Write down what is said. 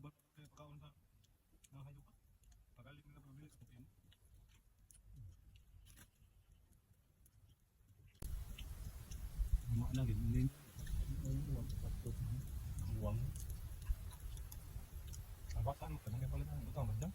Ba kaya pagkaon sa mga hayop. Pagalit nila pabili sa putin. Mga lang gid. Ang uwang. Ang bata mo kanang palit ang butang ba?